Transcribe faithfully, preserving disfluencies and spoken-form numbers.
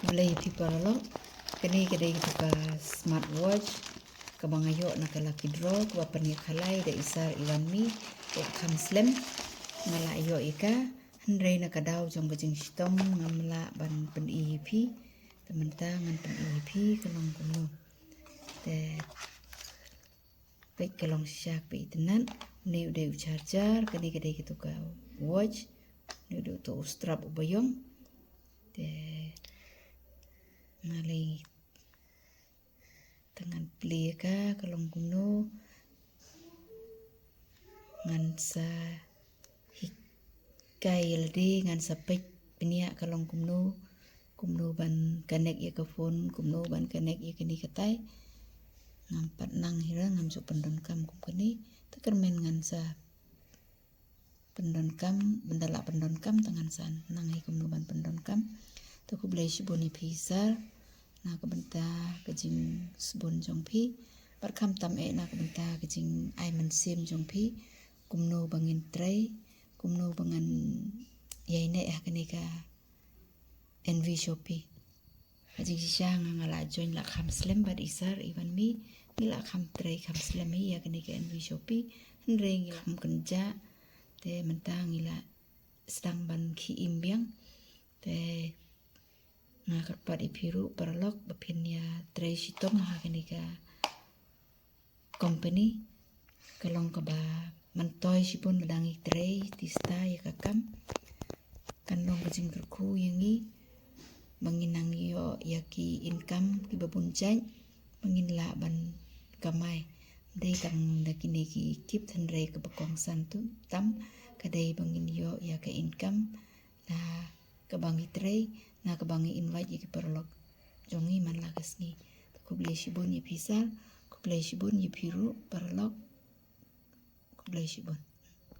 Khublei phi paralok. Kane ka dei katu ka smartwatch kaba nga ïoh na ka lucky draw kaba pynïakhalai da i Sir Iwanmi. Ka kham slem. Nga la ïoh ïa ka. Hynrei na ka daw jong ka jingshitom ngam lah ban pyni ïa phi. Te mynta ngan pyni ïa phi ka long kumno. Te peit ka long shisha kaba itynnat. Une u dei u charger, kane ka dei katu ka watch. Une u dei utu u strap uba ïong. Te nga lei te ngan plie ka, ka long kumno. Ngan sa hikai ïa lade, ngan sa peit bniah ka long kumno. Kumno ban connect ïa ka phone, kumno ban connect ïa kane katai. Ngam pat nang hi ruh, ngam ju pyndonkam kum kane. Te kyrmen ngan sa pyndonkam, ban da lah pyndonkam te ngan sa nang hi kumno ban pyndonkam. Te khublei shibun ïa phi Sir na ka bynta ka jingsbun jong phi. Bad khamtam eh na ka bynta ka jingai mynsiem jong phi. Kumno ba ngin trei, kumno ba ngan ïaineh ha kane ka Envy Shopee. Ha jingshisha nga nga la join la kham slem bad i Sir Iwanmi, ngi la kham trei kham slem hi ïa kane ka Envy Shopee. Hynrei ngi la kham kynjah, te mynta ngi la sdang ban khie im biang. Te nga kyrpad ïa phi ruh paralok ba phin ïatrei shitom ha kane ka company. Ka long kaba myntoi shibun lada ngi trei tista ïa ka kam. Kan long ka jingkyrkhu ïa ngi ba ngin nang ïoh ïa ki income kiba bun jait ba ngin lah ban kamai. Ym dei tang da kine ki kip, hynrei kaba kongsan tu tam ka dei ba ngin ïoh ïa ka income na kaba ngi trei, na kaba ngi invite ïa ki paralok jong ngi man la ka sngi. Khublei shibun ïa phi Sir, khublei shibun ïa phi ruh paralok. Khublei shibun.